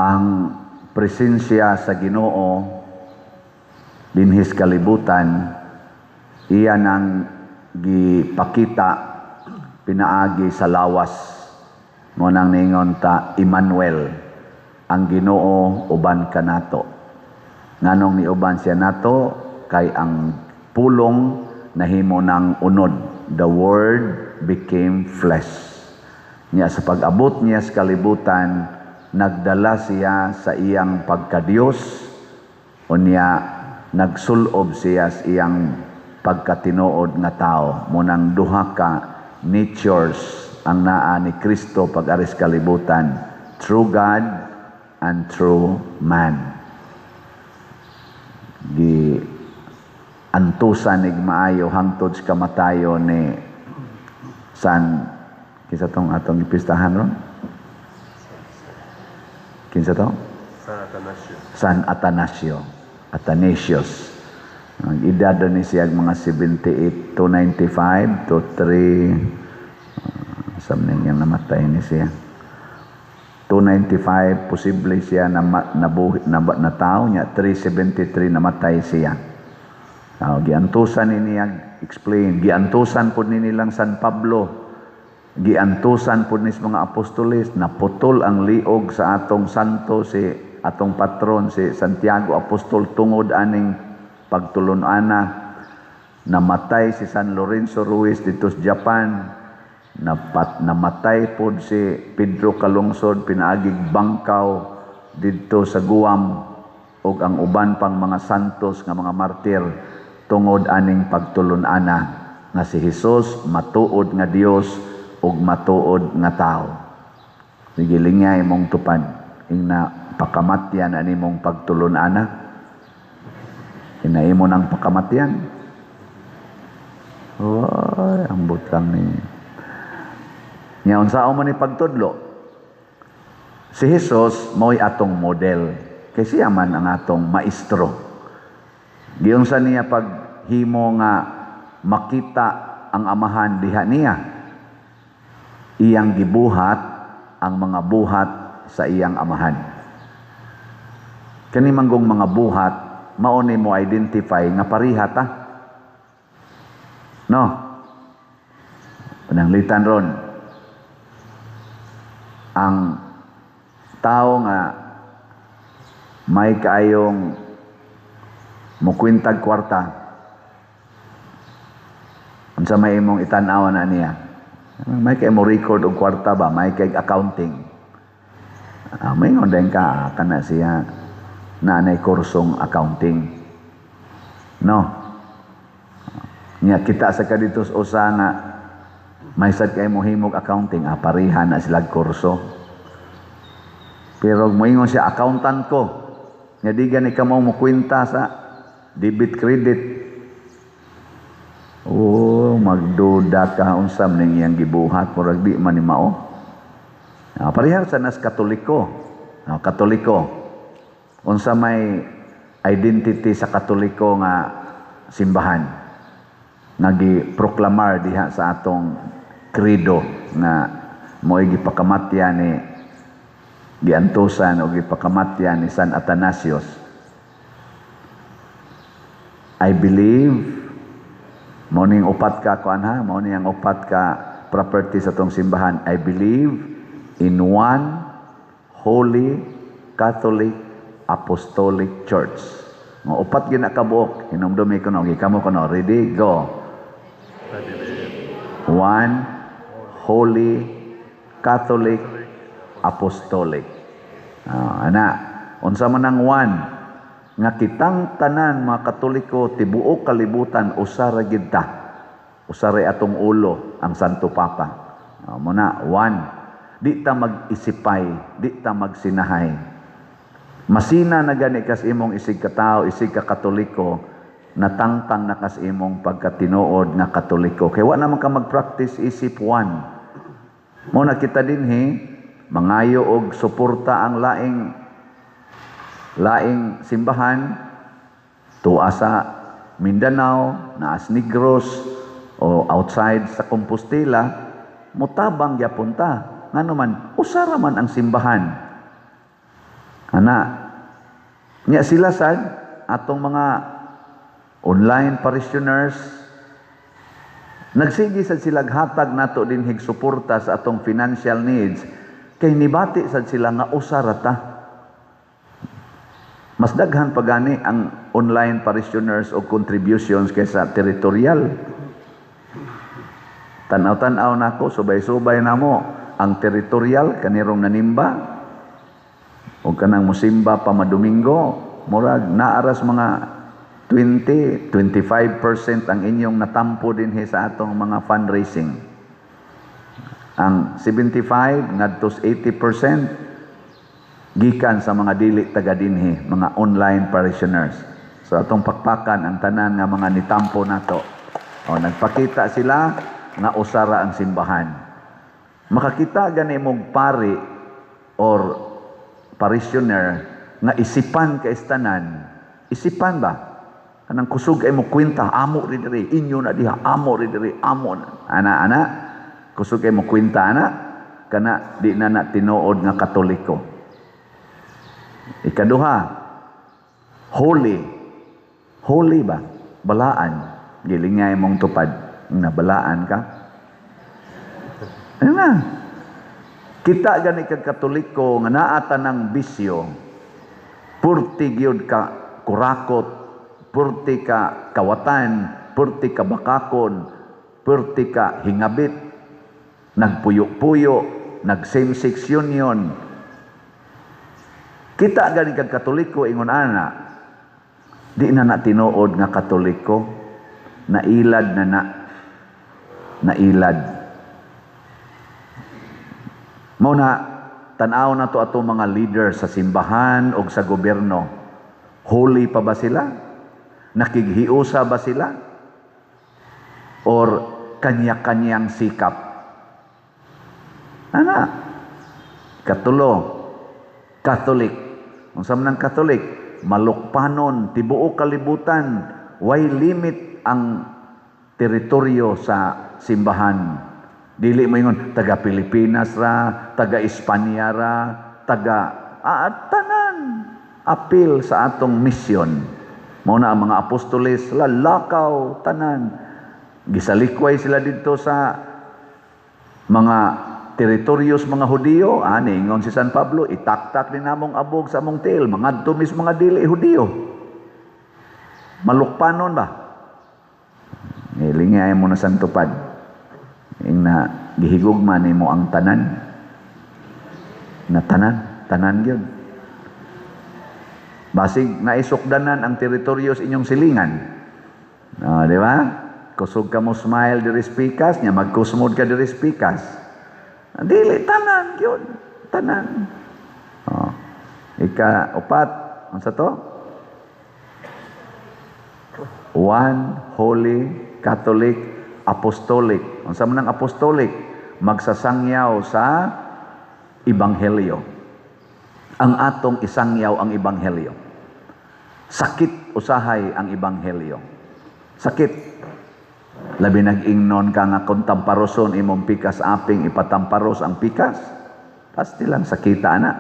Ang presensya sa Ginoo dinhis kalibutan, iya nang gipakita pinaagi sa lawas. Mao nang ningon ta Emmanuel, ang Ginoo uban kanato. Nganong niuban siya nato? Kay ang Pulong nahimo ng unod. The Word became flesh. Nya sa pag-abot niya sa kalibutan, nagdala siya sa iyang pagkadiyos, unya nagsulob siya sa iyang pagkatinuod nga tao. Mao nang duha ka natures ang naa ni Kristo pag-aris kalibutan: true God and true man. Gi antusan ig maayo hangtod sa kamatayon ni San, kinsa tong atong gipistahan ron? Kinsa to? San Atanasio. San Atanasio, Athanasius. Ang edad ni siya mga 78 to 95 to 3 something yang namatay ni siya. 295 posible siya na nabuhi na, na tao niya, 373 namatay siya. Giantusan ni niya, explain, giantusan pud ni nilang San Pablo, giantusan pud ni sa mga apostoles, naputol ang liog sa atong santo, si atong patron si Santiago Apostol, tungod aning pagtulon-ana. Namatay si San Lorenzo Ruiz dito sa Japan. Namatay pod si Pedro Calungsod pinaagig bangkaw didto sa Guam, ug ang uban pang mga santos nga mga martir, tungod aning pagtulon-ana nga si Hesus matuod nga Dios ug matuod nga tao. Sige, lingay mong tupad ingna pakamatyan ani mong pagtulon-ana. Inaimo ng pakamatyan. Oy, ambot lang ni. Nya unsaon man ni pagtudlo? Si Jesus mao'y atong model. Kay siya man ang atong maestro. Giunsa niya paghimo nga makita ang Amahan diha niya? Iyang gibuhat ang mga buhat sa iyang Amahan. Kani manggong mga buhat, mao ni mo identify nga pareha ta. No? Pananglitan ron, ang tao nga may kaayong mukwintag kwarta, unsa may imong itan-aw na niya? May kay mo record og kwarta ba, may kay accounting. May din ka, kana siya na nay kursong accounting, no? Nya kita sa kadito sa usa nga may sad kay mo himog accounting, pareha na sila kurso. Pero moingon siya, "Accountant ko," nga di gani ka mo mukwenta sa debit credit. Oh, magduda ka unsa man ning iyang gibuhat, murag di man ni mao. Pareha sa nas Katoliko. Katoliko. Unsa may identity sa Katoliko nga simbahan nga giproklamar diha sa atong credo nga mo'y gipakamatya ni, giantusan o gipakamatya ni San Athanasius? I believe, mao ning upat ka kuan ha, mao ni ang upat ka property sa atong simbahan. I believe in one holy Catholic Apostolic Church. Nga upat gina kabuok, hinumdumi ko no, gikamo ko no, ready, go. I believe One holy Catholic Apostolic. Ana, unsa man ang one? Nga kitang tanan mga Katoliko tibuok kalibutan, usa ra gid ta. Usa ra atong ulo, ang Santo Papa. Mao na one. Di ta mag-isipay, di ta magsinahay. Masina na gani kas imong isig katao, isig ka Katoliko, natangtang na kas imong pagkatinuod nga Katoliko. Kay wa naman ka mag-practice isip one. Mao na kita dinhi mangayo og suporta ang laing laing simbahan, tua sa Mindanao, naas Negros o outside sa Compostela, mutabang gyapon ta. Ngano man, usa ra man ang simbahan. Ana, nya sila sad atong mga online parishioners, nagsige sad sila hatag nato dinhig suporta sa atong financial needs kay nibati sad sila nga usa ra ta. Mas daghan pa gani ang online parishioners o contributions kaysa territorial. Tanaw-tanaw nako, subay-subay namo ang territorial kanirong nanimba o kanang musimba pa madomingo, murag naaras mga 20 25% ang inyong natampo dinhi sa atong mga fundraising. Ang 75 ngadto 80% gikan sa mga dili taga dinhi, mga online parishioners. So atong pakpakan ang tanan nga mga nitampo nato. O nagpakita sila nga usara ang simbahan. Makakita gani mong pari or parishioner nga isipan ka istanan. Isipan ba? Kanang kusog ay mo kwenta, amo ri diri, inyo na diha, amo ri diri, amo na. Ana ana, kusog ay mo kwenta ana, kana di na na tinuod nga Katoliko. Ikaduha, holy. Holy ba? Balaan. Gilingay mong tupad. Nabalaan ka. Ano na? Kita gani kag Katoliko nga naa tanang bisyo, purti gyud ka kurakot, purti ka kawatan, purti ka bakakon, purti ka hingabit, nagpuyo-puyo, nag same-sex union. Kita gani kag Katoliko ingon ana, di na na tinuod nga Katoliko, nailad na na, nailad. Mao na tan-aw na to ato mga leader sa simbahan o sa gobyerno. Holy pa ba sila? Nakighiusa ba sila? Or kanya-kanyang sikap? Ana. Katulo, Catholic. Unsa man ang Catholic? Malukpanon, tibuok kalibutan, way limit ang teritoryo sa simbahan. Dili mo ingon taga Pilipinas ra, taga Espanya ra, taga tanan apil sa atong misyon. Mao na ang mga apostoles lalakaw tanan. Gisalikway sila didto sa mga teritoryos mga Hudiyo, ani ingon si San Pablo, itaktak ni namong abog sa among tiil, mangadto mis mga dili Hudiyo. Malukpanon ba? Lingay mo na santupad. Ing na gihigugma nimo ang tanan. Na tanan, tanan gyud. Basig naisukdanan ang teritoryo sa inyong silingan. Ah, di ba? Kusog ka mo smile diri pikas, nya magkusmod ka diri pikas. Dili tanan gyud, tanan. Oh. Ika upat, unsa to? One Holy Catholic Apostolic. Unsa man ang apostolic? Magsasangyaw sa ebanghelyo. Ang atong isangyaw ang ebanghelyo. Sakit usahay ang ebanghelyo. Sakit. Labi nag-ingnon ka nga kung tamparoson imong pikas aping ipatamparos ang pikas. Pasti lang sakita ana.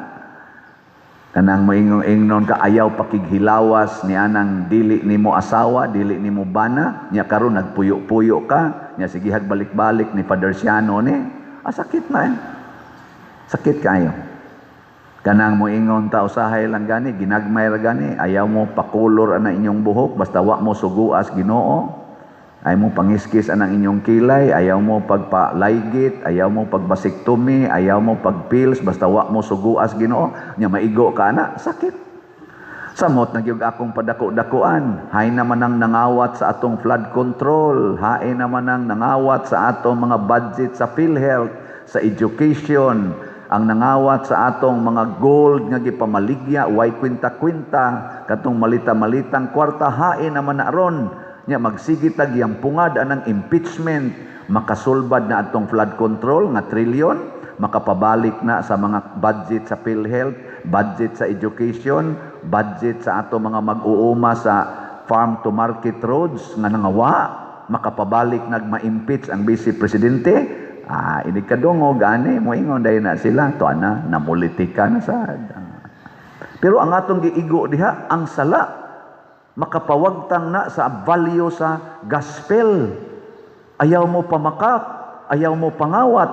Kanang moingong-ingnon ka ayaw pakighilawas ni anang dili nimo asawa, dili nimo bana, nya karon nagpuyo-puyo ka, nya sigihag balik-balik ni Father Siano ni, sakit na eh. Sakit kayo. Kanang moingon ta usahay lang gani, ginagmay ra gani, ayaw mo pakulor ana inyong buhok, basta wa mo suguas Ginoo. Ayaw mo pangiskis anang inyong kilay, ayaw mo pagpalaygit, ayaw mo pagbasiktomy, ayaw mo pagpills, basta wa mo suguas Ginoo, nya maigo ka ana, sakit. Samot na gyud akong padako-dakuan, hay naman ang nangawat sa atong flood control, hay naman ang nangawat sa atong mga budget sa PhilHealth, sa education, ang nangawat sa atong mga gold nga gipamaligya, way kwinta-kwinta, katong malita-malitang kwarta, hain naman na ron. Nya magsige tag pungad anang impeachment, makasulbad na atong flood control nga trilyon, makapabalik na sa mga budget sa PhilHealth, budget sa education, budget sa atong mga mag-uuma sa farm to market roads nga nangawa, makapabalik nag ma-impeach ang vice presidente. Ini kadungog ani moingon dahil na sila to ana namulitika na sad. Pero ang atong giigo diha, ang sala makapawagtang na sa value sa gospel. Ayaw mo pamakak, ayaw mo pangawat,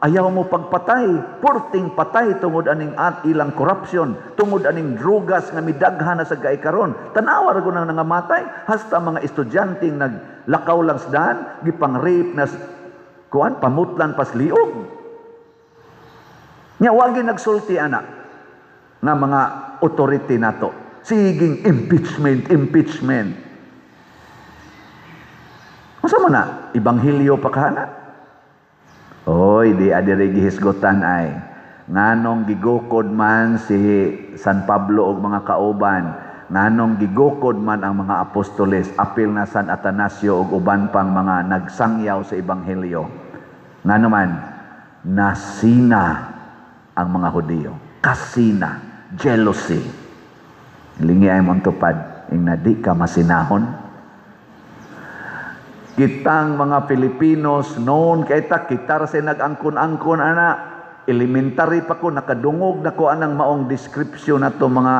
ayaw mo pagpatay, porting patay tungod aning at ilang corruption, tungod aning drugas nga midaghan na sa karon. Tanawa ra nang nangamatay hasta mga estudyante naglakaw lang sa daan, gipang-rape na kuan, pamutlan pas liog. Nya wagi nagsulti ana nga mga authority nato. Siging impeachment, impeachment. Unsa man na? Ebanghelyo pa kana? Oy, di adiri gihisgutan ay. Nganong gigukod man si San Pablo og mga kauban, nganong gigukod man ang mga apostoles, apil na San Atanasio ug uban pang mga nagsangyaw sa ebanghelyo? Ngano man nasina ang mga Hudiyo. Kasina, jealousy. Lingi ay mong tupad, ing na di ka masinahon. Kitang mga Filipinos noon kay ta, kita ra say nag-angkon-angkon ana. Elementary pa ko, nakadungog na ko anang maong description nato mga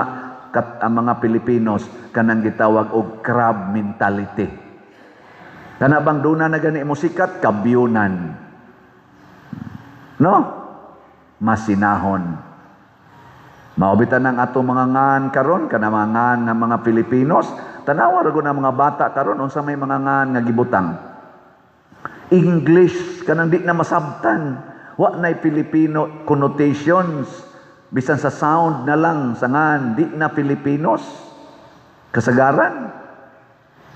kat, ang mga Pilipinos kanang gitawag og crab mentality. Kana bang duna na gani mo sikat kabyunan. No? Masinahon. Mao bitan ang atong mga ngan karon, kana mga ngan nga mga Pilipinos, tanawa ra gud ang mga bata karon unsa may mga ngan nga gibutang. English kanang di na masabtan. Wa nay Filipino connotations. Bisan sa sound na lang sa ngan, di na Filipinos. Kasagaran.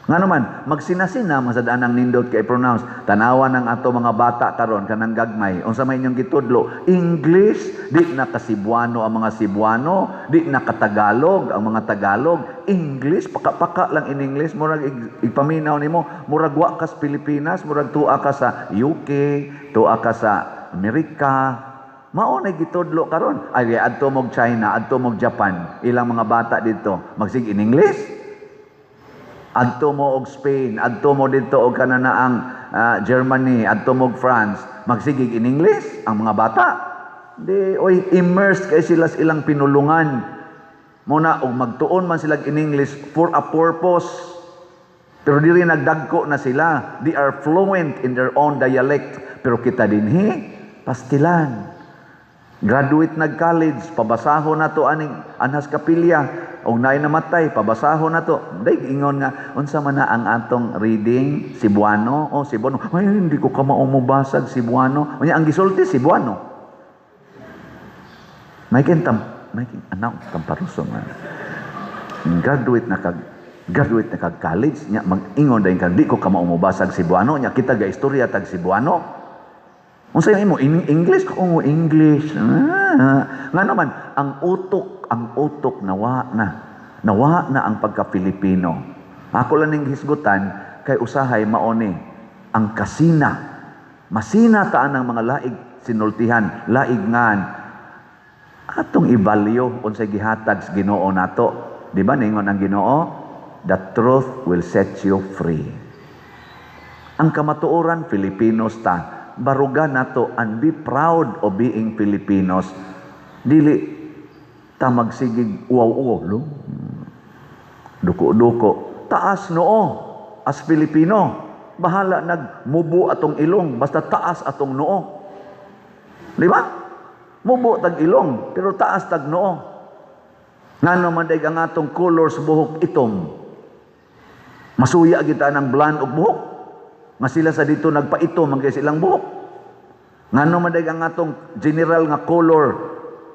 Nga naman, magsinasina man sad anang nindot kay pronounce. Tanawa ng ato mga bata karon kanang gagmay. Unsa may inyong gitudlo? English, di na ka-Cebuano ang mga Cebuano, di na ka-Tagalog ang mga Tagalog. English, paka-paka lang in English, murag ipaminaw nimo, murag wa ka sa Pilipinas, murag tua ka sa UK, tua ka sa Amerika. Mao na gitudlo karon. Ay, adto mog China, adto mog Japan, ilang mga bata dito magsig in English. Adto mo og Spain, adto mo dito og kananaang Germany, adto mo og France, magsigig in English ang mga bata. Di oy, immersed kay sila sa ilang pinulungan. Muna og magtuon man sila in English for a purpose. Pero diri nagdagko na sila. They are fluent in their own dialect. Pero kita dinhi, pastilan. Graduate nag college, pabasaho na to aning anhas kapilya. Og naay namatay, pabasaho na to. Day ingon nga unsa man na ang atong reading, Cebuano? Oh, Cebuano. Ay, hindi ko kamao mobasag Cebuano. Unya ang gisulti Cebuano. May kintam, may kin anak tamparuso man. Graduate na kag college nya mag-ingon dayon ka, "Di ko kamao mobasag Cebuano." Nya kita ga istorya tag Cebuano. Unsa yung imo in English? Oh, English. Ah. Nga naman, ang utok nawa na. Nawa na ang pagka-Filipino. Ako lang ning hisgutan kay usahay maoni ang kasina. Masina taan ang mga laig sinultihan, laig ngan. Atong ibalyo unsay gihatag sa Ginoo nato. Di ba ningon ang Ginoo? "The truth will set you free." Ang kamatuoran, Filipinos ta. Baruga nato and be proud of being Filipinos. Dili ta magsigig uwaw-uwaw, lo. Duko-duko. Taas noo as Filipino. Bahala nagmubo atong ilong, basta taas atong noo. Di ba? Mubo tag ilong, pero taas tag noo. Ngano man day ang atong color sa buhok itom? Masuya kita ng blonde og buhok. Nga sila sa dito nagpaitom ang kay silang buhok. Ngano man day ang atong general nga color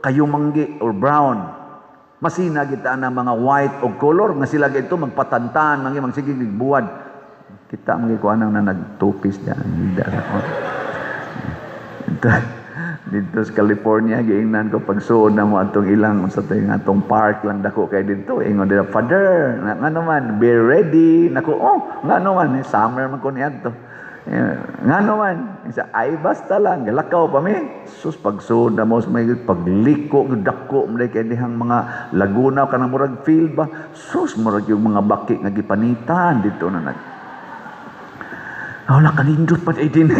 kayumanggi or brown? Masina kita ang mga white og color nga sila dito magpatantan, mangi magsigig buwad. Kita mga kuan na nagtupis diyan. Dito sa California, giingnan ko pagsuod na mo atong ilang sa atong atong park lang, dako kay dito. Ingon nila, "Father, nga naman, be ready." Nako, oh, nga naman, eh, summer man ko niadto. Eh, nga naman, isa, ay basta lang, galakaw pa mi. Sus, pagsuod na mo sa may pagliko, dako, mo kay dihang mga laguna, kanang murag field ba. Sus, murag yung mga baki nga gipanitan dito na nag. Wala, kanindot pa din.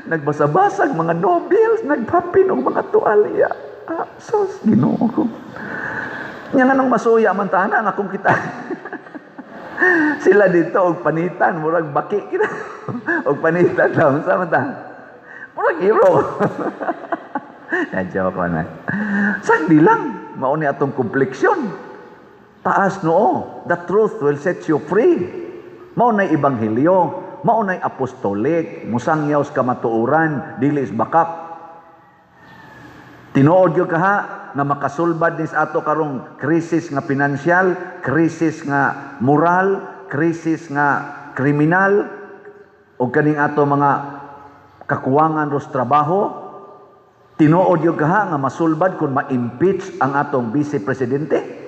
Nagbasa-basag mga novels, nagpapin og mga tuwalya. Ah, sus, Ginoo ko. Nya nganong masuya man ta ana nga kung kita sila dito og panitan, murag baki kita og panitan lang sa man ta. Murag hero. Na joke na. Sagdi lang mao ni atong complexion. Taas noo, the truth will set you free. Mao nay ebanghelyo, mao nay apostolic, musangyaw sa kamatuoran, dili sa bakak. Tinuod gyud kaha nga makasulbad ni sa ato karong krisis nga pinansyal, krisis nga moral, krisis nga kriminal, o kaning ato mga kakuwangan ros trabaho. Tinuod gyud kaha nga masulbad kung ma-impeach ang atong vice presidente?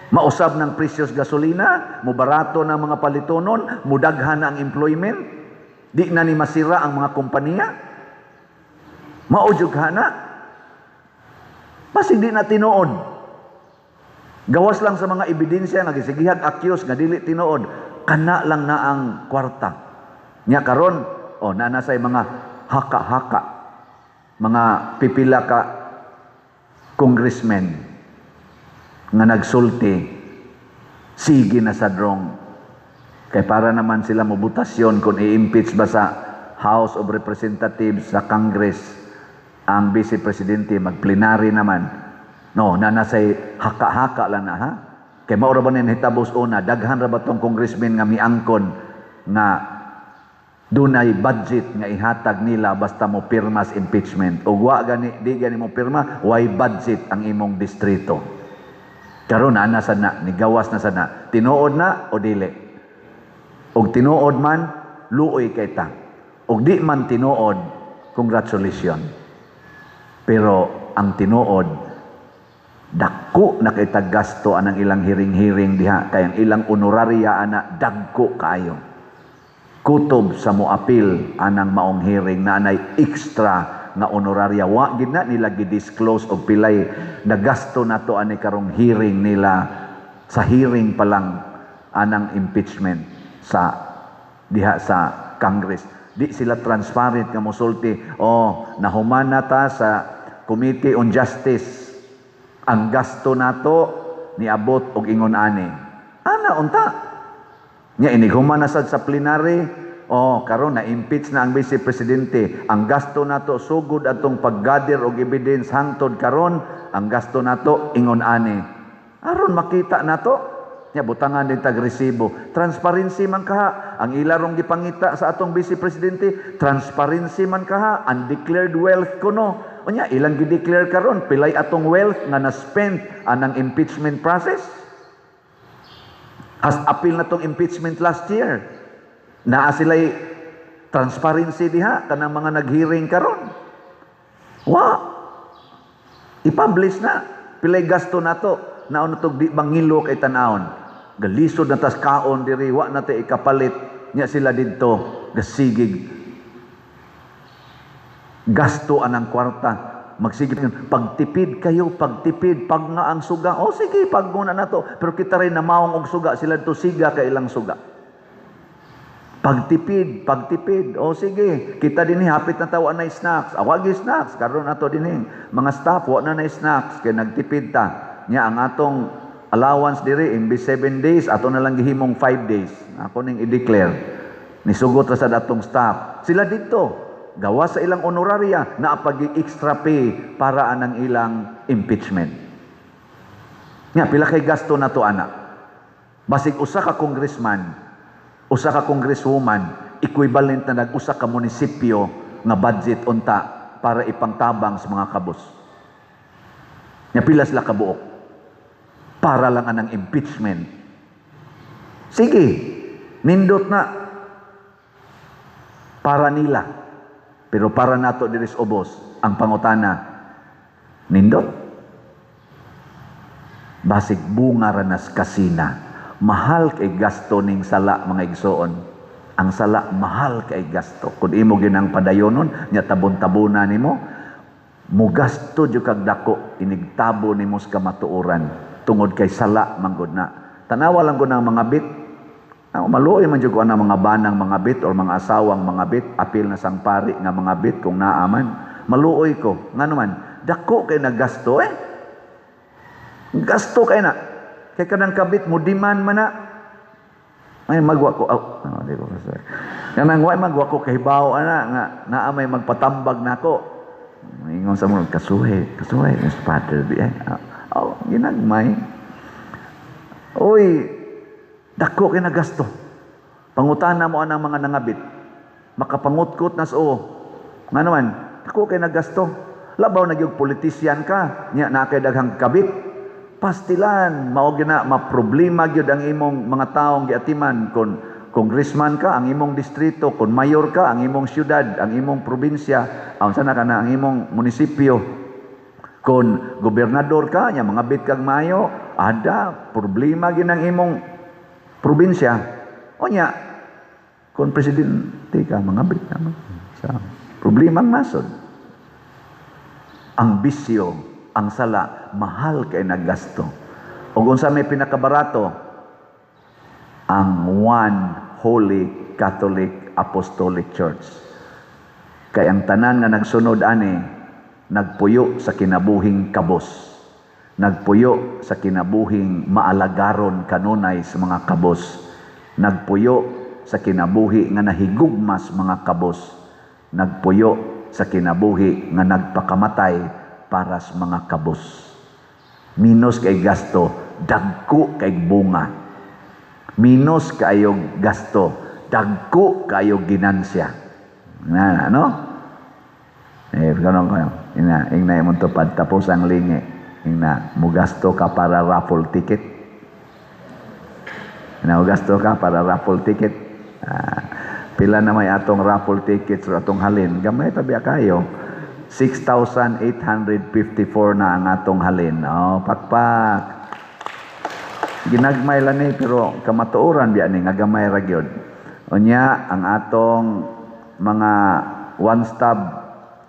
Mausab ng presyos gasolina, mubarato ng mga palitonon, mudaghan na ang employment, di na ni masira ang mga kompanya. Mao jud na. Basig di na tinuod. Gawas lang sa mga ebidensya nga gisigihag accuse nga dili tinuod, kana lang na ang kwarta. Nya karon, oh, naa na say mga haka-haka, mga pipila ka congressmen nga nagsulti, sige na sa drong kay para naman sila mobutasyon kung i-impeach ba sa House of Representatives, sa Congress, ang Vice Presidente, magplenary naman. No, na nasay haka-haka lang na, ha, kay mao ra ba ni nahitabo una? Daghan ra ba tong congressmen nga miangkon nga dunay budget nga ihatag nila basta mo pirmas impeachment? Ug wa gani, di gani mo pirma, way budget ang imong distrito. Karon ana sad na, nigawas na sad na. Tinuod na o dili? Og tinuod man, luoy kay ta. Og di man tinuod, congratulations. Pero ang tinuod, dako na kay gasto anang ilang hearing-hearing diha, kay ang ilang honoraria ana dagko kaayo. Kutob sa moapil anang maong hearing na anay extra nga honoraria. Wa gid na nila gi-disclose og pilay nagasto nato ani karong hearing nila, sa hearing pa lang anang impeachment sa diha sa Congress. Di sila transparent nga mosulti, "Oh, nahuman na ta sa Committee on Justice, ang gasto nato niabot og ingon ani." Ana unta nya inighuman na sad sa plenary, "Oh, karon na impeach na ang vice presidente. Ang gasto nato sugod atong paggather og ebidence hangtod karon, ang gasto nato ingon ani." Aron makita nato nya, butangan din tag resibo. Transparency man kaha ang ilarong gipangita sa atong vice presidente. Transparency man kaha, undeclared wealth kuno. Unya ilang gi-declare karon pilay atong wealth nga na-spend anang impeachment process. Has appeal na tong impeachment last year. Naa sila'y transparency diha kanang mga nag-hearing karon? Wa. I-publish na. Pilay gasto nato. Naon na tog di mangilo kay tan-awon. Galisod na tas kaon diri, wa na ta ikapalit nya sila didto gasigig gasto anang kwarta. Magsige pagtipid kayo, pagtipid pag nga ang suga. O sige, pag muna nato, pero kita rin namaong og suga, sila to siga kay ilang suga. Pagtipid, pagtipid. O sige, kita dinhi hapit na tawa na snacks. Awagi snacks karon ato dinhi mga staff, wa na na snacks kay nagtipid ta. Nya ang atong allowance diri, imbis 7 days, ato na lang gihimong 5 days. Ako ning i-declare, nisugot ra sad atong staff. Sila dito, gawa sa ilang honoraria na pag extra pay para anang ilang impeachment. Nga pila kay gasto nato ana? Basig usa ka congressman, usa ka congresswoman, equivalent na nag usa ka munisipyo nga budget unta para ipangtabang sa mga kabus. Nya pila sila kabuok para lang anang impeachment? Sige, nindot na para nila. Pero para nato diri sa ubos, ang pangutana, nindot? Basig bunga ranas kasina. Mahal kay gasto ning sala, mga igsoon. Ang sala, mahal kay gasto. Kung imo ginang padayonon, nya tabon-tabona nimo, mugasto jud kag dako inigtabo nimo sa kamatuoran tungod kay sala manggod na. Tanawa lang ko ng mga bit. Ang maluoy man jud ko ang mga banang mga bit or mga asawang mga bit, apil na sang pari nga mga bit kung naaman. Maluoy ko. Ngano man, Dako kay naggasto eh. Gasto kay na. Kay kanang kabit mo demand man na. Ay magwa ko. Oh, oh, di ko kasi. Kanang way magwa ko kahibaw ana nga naa may magpatambag nako. Ingon sa mo kasuhe, kasuhe Mr. Father di ay. Oh, ginagmay. Oy, dako kay nagasto. Pangutana mo anang mga nangabit. Makapangutkot nas o. Nga naman, dako kay nagasto. Labaw na gyud politician ka, nya na kay daghang kabit. Pastilan, mao gyud na maproblema gyud ang imong mga taong giatiman kung congressman ka, ang imong distrito, kung mayor ka, ang imong syudad, ang imong probinsya, ang sana ka na ang imong munisipyo. Kung gobernador ka, nya mga bit kag maayo, ada problema gyud ang imong probinsya. O nya, kung presidente ka, mga bit naman. Sa problema ang nasod. Ang bisyo, ang sala, mahal kay naggasto. O kung sa may pinakabarato, ang One Holy Catholic Apostolic Church. Kay ang tanan nga nagsunod ani, nagpuyo sa kinabuhing kabos. Nagpuyo sa kinabuhing maalagaron kanunay sa mga kabos. Nagpuyo sa kinabuhi nga nahigugmas mga kabos. Nagpuyo sa kinabuhi nga nagpakamatay para sa mga kabos. Minus kay gasto, dagko kay bunga. Minus kayo gasto, dagko kayo ginansya. Na, ano? Eh, kanon kayo. Ina, ingna imong tupad tapos ang lingi. Ingna, mugasto ka para raffle ticket. Ina, mugasto ka para raffle ticket. Pila na may atong raffle tickets or atong halin. Gamay pa biya kayo. 6,854 na ang atong halin. Oh, pakpak. Ginagmay lang ni pero kamatuoran biya ni nga gamay ra gyud. Unya ang atong mga one-stop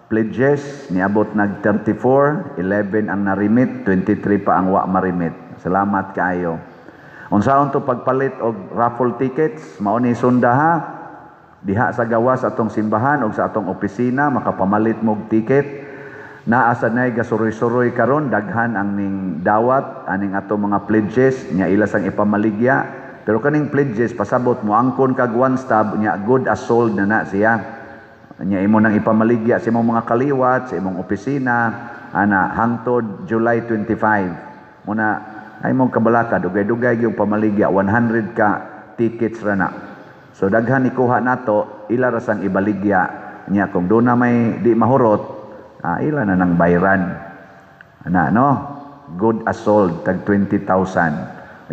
pledges niabot nag 34, 11 ang narimit, 23 pa ang wa marimit. Salamat kaayo. Unsaon to pagpalit og raffle tickets, mao ni sunda ha. Diha sa gawas atong simbahan og sa atong opisina makapamalit mo og ticket. Naa sa nay gasuroy-suroy karon, daghan ang ning dawat aning atong mga pledges nya ila sang ipamaligya. Pero kaning pledges pasabot mo angkon kag one stop nya good as sold na na siya. Nya imo nang ipamaligya sa imong mga kaliwat sa imong opisina ana hangtod July 25. Muna ay mong kabalaka dugay-dugay yung pamaligya 100 ka tickets ra na. So daghan ikuha nato ila ra sang ibaligya nya kung do na may di mahurot, ila na nang bayran. Ana no? Good as sold tag 20,000.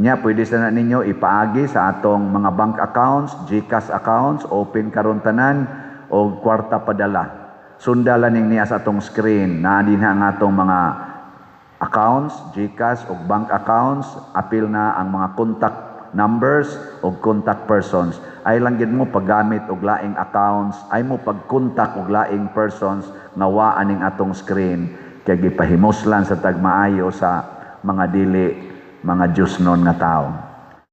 Unya pwede sa na ninyo ipaagi sa atong mga bank accounts, GCash accounts, open karon tanan o kwarta padala. Sundala ning niya sa atong screen naa dinha ang atong mga accounts, GCash o bank accounts, apil na ang mga contact numbers o contact persons. Ay lang gid mo paggamit og laing accounts, ay mo pag-contact og laing persons nga wa aning atong screen kay gipahimuslan sa tagmaayo sa mga dili mga Diyosnon nga tao.